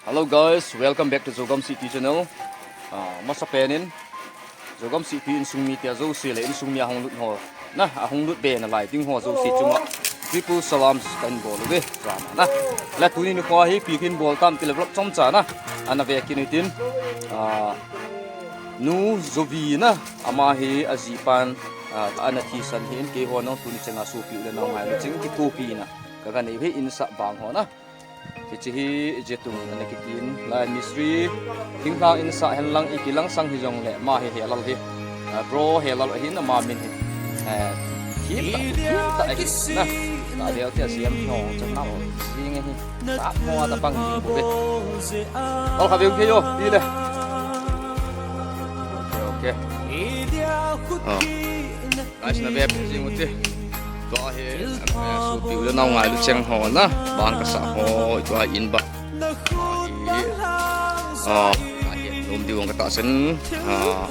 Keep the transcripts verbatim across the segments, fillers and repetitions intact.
Hello guys, welcome back to Zogam City channel. Ah, masa penin Zogam City insung mite jouse le insung mi ahung lut ho, na, ahung lut be nalai ding ho jouse chunga triple salams kahin bol uve, jana, na. Le tuni nikho hi ipi kahin bol tam tile vlog chomcha, na, ana ve kit u hitin. Ah, Nu Jovi, na, ama hi ajipan, ah, ana thisan hin keiho nung tuni chenga sopi u le nao ngailu cheng kithopina kaga nei u hi insah bang ho, na. Hiche hi Jetung ana kitin, lai mistri, thinglhang insah henlang ipi langsang hijongle ama hi Helal hi. Ah, bro Helal ahin ama min hi. Eh, thim tah, thim tah ahi, na. Ka deu tia siam hi hong chan nau. Jing hi. Sap mo ata pang jing bou ve. Kal kha veu ke yo, ti le. Okay, okay. Ah. Guys, na ve jing u hite. Tua hi, ah, sopi u le nao ngailu cheng ho, na, bang kasa ho, tua in ba. Hi, ah, ahi, nom diu ang katahsan. Ah.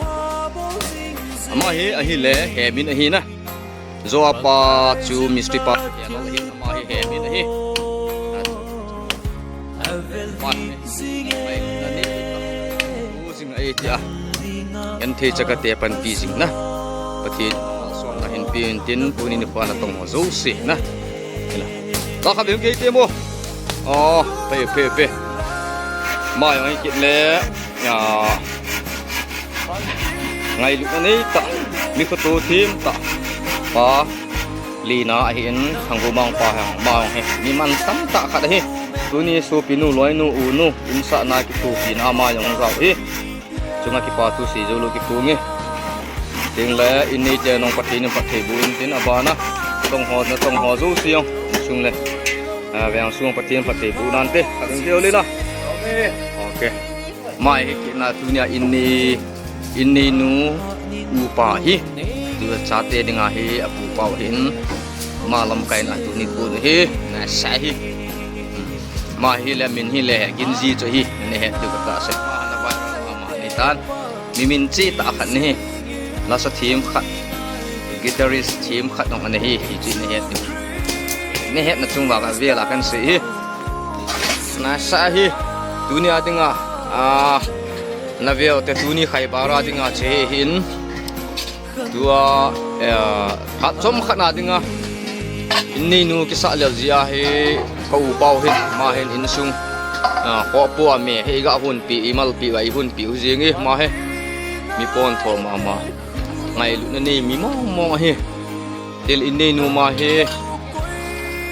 Ama hi, ahile, Hemin ahi, na. Jo apa chu mistri pa, Helal ahi, ama hi, Hemin ahi. Ama hi, ai, na ni, u jing ai tia. Genthei chakate panpi jing, na. Pathen malsomna hin pe in tin, tuni nikho natong ho jouse, na. Ina. Ta kha beng kei te mo. Oh, pe, pe, pe. Ama jong hi kit le. Ya. Ngailutna nei tah. Mi khoto thim tah. Pa. Lina ahin, Thangvomang pa hi, ama jong hi mi mantam tah khat ahi. Tuni sopinu, loinu, unu, insahna kithopina ama jong jao hi. Chunga kipa thu seijou lou kipu nge. Tin le, in neite nung Pathen in phatthei boh in tin, abana tong ho, natong ho jouse jong, insung le, ah, veng sung Pathen phatthei boh nante. Khat in keu le na. Okay. Ama hi kit na tunia in nei, in neinu upa hi. Tua chate dinga hi apupa u ahin. Ama lamkai na tuni kon u hi. Nasa hi. Hmm. Ama hi le min hi le Ginji chu hi. Nahet diu katahsan. Ama hi tan. Mi min che tah khat ahi. Lasa thim khat. Guitarist thim khat jong ana hi. Hichu nahet diu. Nahetna chung uva kavel a kahin sei hi. Nasa hi. Tunia dinga, ah, na veu te tuni Khaibar a dinga che hi hin. Tua, eh, phat chomkhat na dinga. In neinu kisah lel jeh a hi ka upa u hin, ama hin insung. Ah, khopo a me hi iga hunpi, imalpi, iga hunpi u jing hi, ama hi. Mi pontho mama. Ngailutna nei mi mong mong ahi. Til in neinu ama hi.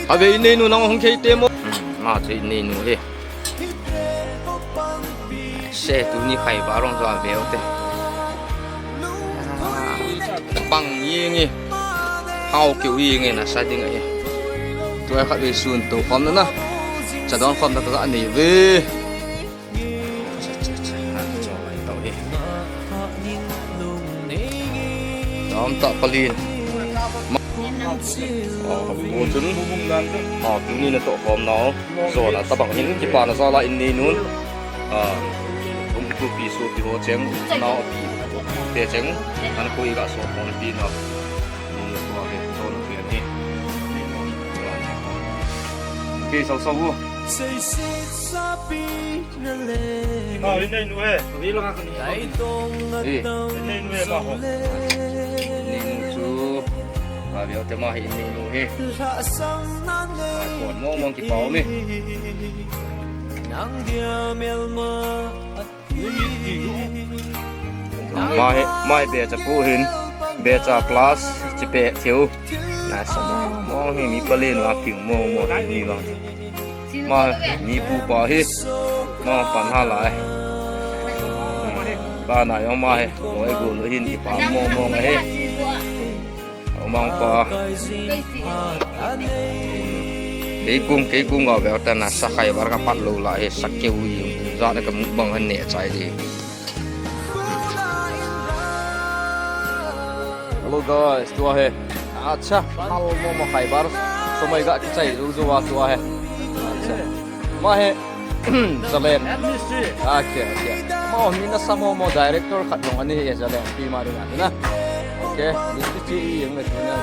Ave in neinu nang hung khei te mo. Hmm, ama chu in neinu hi. Se tuni Khaibar jong chu ave u te. Pang jing e. Hao keu jing e nasa ding ahi. Tua khat vei sun tou khom na na. Cha don khom na ka nei ve. Cha, cha, cha, ha, chong lai tau hi. Tam tah palin. Ma-, oh, bu chun. Ah, tuni natoh khom nau. Jona tabang hin kipana jal a in neinun. Ah, um, thupi sopi ho cheng, nao pi te cheng. An koi ga so khom pi na. Ni ko ke jona pi ni. Ke sau sau. Ah, in neinu he. Eh. In neinu he, ma ho. In neinu chu. Ah, veu te ama hi in neinu hi. Ah, kon mong mong kipa um e. Ama hi, ama hi becha pu hin. Becha plus, chipe thiu. Nasa mong mong hi mi palen a ping mong mong hi mi vang. Ama mi pupa hi, ama pan ha lai. Bana jong ama hi, loi gol hin kipa mong mong ahi. Ama pa. Kei kung, kei kung ga veu ta nasa Khaibar ka pat lou lai hi, sa keu jing. Jana ka mukbang han ne chai di. Hello guys, tua hi. Acha, mal mo mo Khaibar. Somoi ga kichai jou jou a tua hi. Acha. Ama hi Zalen. Okay, okay. Ama hi nasa mo mo director khat jong ahi hi Zalen. Pi ma ding a na. Okay, ni ti chi i jeng le tu na.